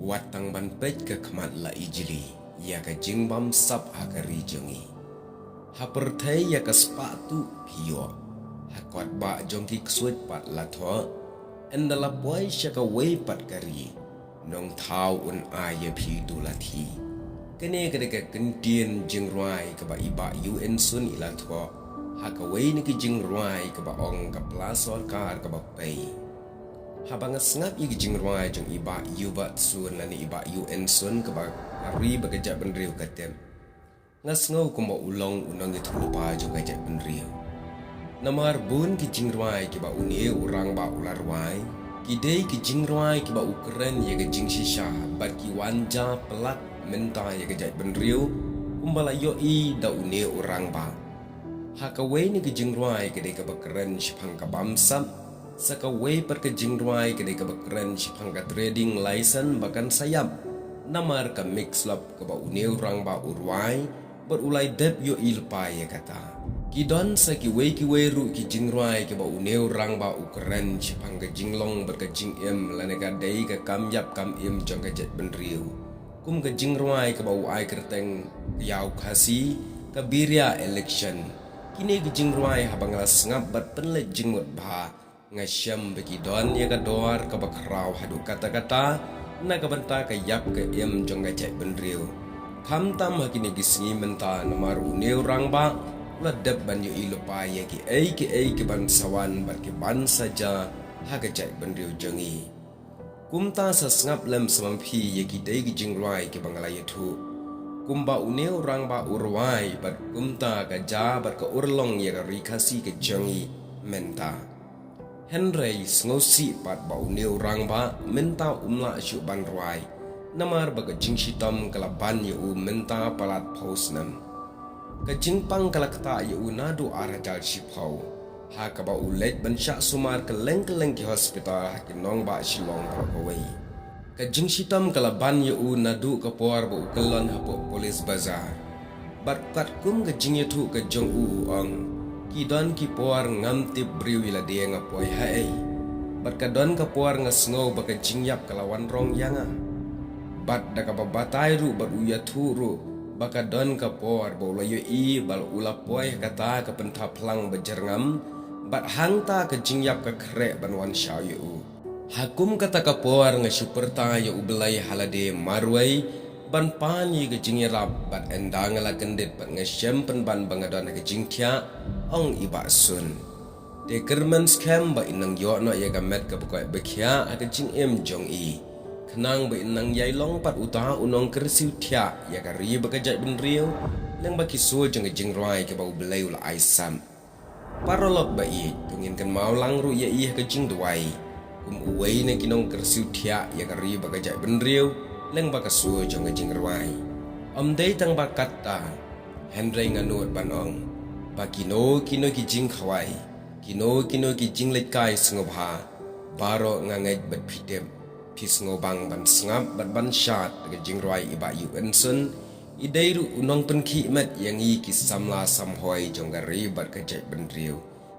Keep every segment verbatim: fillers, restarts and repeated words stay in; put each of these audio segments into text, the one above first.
Wat tang ban peit ka khmat la ijli ïa ka jingbamsap ha ka ri jong ngi. Ha pyrthei ïa ka spah tuh phi ïoh, ha kot bah jong ki ksuid pat la thoh. Ynda la poi sha kawei pat ka ri, Nongthaw un ai ïa phi dulathi. Kane ka dei ka kyntien jingrwai kaba i Bah Yu Ensun i la thoh ha kawei na ki jingrwai kaba ong ka pla sorkar kaba pei. Haba nga sngap ïa ki jingrwai jong i Bah Yu Batsun lane i Bah Yu Ensun kaba ka ri bad ka jaitbynriew ka tip, nga sngew kumba u long u nongïathuhlypa jong ka jaitbynriew. Namar bun ki jingrwai kiba une u rangbah u la rwai, ki dei ki jingrwai kiba u kren ïa ka jingshisha bad ki wan ja palat mynta ïa ka jaitbynriew, kumba la ïohi da une u rangbah. Ha kawei na ki jingrwai ka dei kaba kren shaphang ka bamsap, sa kawei pat ka jingrwai ka dei kaba kren shaphang ka trading license ba kan sa ïap. Namar ka mix lap kaba une u rangbah u rwai bad u la dep ïohi lypa ïa kata. Ki don sa kiwei kiwei ruh ki jingrwai kiba une u rangbah u kren shaphang ka jinglong bad ka jingim lane ka dei ka kam ïap kam im jong ka jaitbynriew. Kum ka jingrwai kaba u ai kyrteng ka Ïaw Khasi, ka Biria election. Kine ki jingrwai haba nga la sngap bad pynleit jingmut bha, nga shem ba ki don ïa ka dor kaba khraw haduh katta katta na ka bynta ka ïap ka im jong ka jaitbynriew. Khamtam ha kine ki sngi mynta namar une u rangbah u la dep ban ïohi lypa ïa kiei kiei kiban sa wan bad kiban sa jia ha ka jaitbynriew jong ngi. Kumta sa sngap lem sa ma phi ïa ki dei ki jingrwai kiba nga la ïathuh. Kumba une u rangbah u rwai bad kumta ka jia bad ka urlong ïa ka ri Khasi ka jong ngi mynta. Hynrei sngewsih pat ba une u rangbah mynta um lah shuh ban rwai. Namar ba ka jingshitom ka la ban ïa u mynta palat phew snem. Ka jingpang ka la ktah ïa u naduh ar hajar shiphew, ha kaba u leit ban shah sumar kylleng kylleng ki hospital ha ki nongbah Shillong baroh kawei. Ka jingshitom ka la ban ïa u naduh ka por ba u kyllon hapoh Police Bazar. Bad katkum ka jingïathuh ka jong u u ong, ki don ki por ngam tip briew ïa lade nga poi haei. Bad ka don ka por nga sngew ba ka jingïap ka la wan rong ïa nga. Bad da kaba batai ruh bad u ïathuh ruh ba ka don ka por ba u la ïohi ba u la poi ha kata ka pynthap phlang ba jyrngam, bad hangta ka jingïap ka khreh ban wan shaw ïa u. Ha kum kata ka por nga shu pyrta ïa U Blei ha lade marwei ban pan ïa ka jingïarap, bad ynda nga la kyndit bad nga shem pynban ba nga don ha ka jingthiah, ong i Bah Sun. Te kyrmen skhem ba in nang ïoh noh ïa ka met kaba koit ba khiah ha ka jingim jong i, khnang ba in nang ïai long pat uta u nongkyrsiew thiah ïa ka ri bad ka jaitbynriew lyngba ki sur jong ka jingrwai kaba U Blei u la ai sap. Paralok ba ïeit, to ngin kynmaw lang ruh ïa i ha ka jingduwai kum uwei na ki nongkyrsiew thiah ïa ka ri bad ka jaitbynriew lyngba ka sur jong ka jingrwai. Ym dei tang ba katta, hynrei nga nud ban ong ba kino kino ki jingkhawai, kino kino ki jingleit kai sngewbha, baroh nga ngeit bad phi tip, phi sngewbang ban sngap bad ban shad da ka jingrwai i Bah Yu Ensun. I dei ruh u nongpynkhih met ïa ngi ki samla samhoi jong ka ri bad ka jaitbynriew.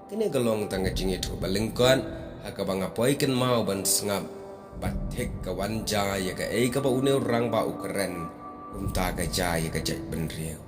Kane ka long tang ka jingïathuh ba lyngkot ha kaba nga poi kynmaw ban sngap, bad thik ka wan jia ïa kaei kaba une u rangbah u kren, kumta ka jia ïa ka jaitbynriew.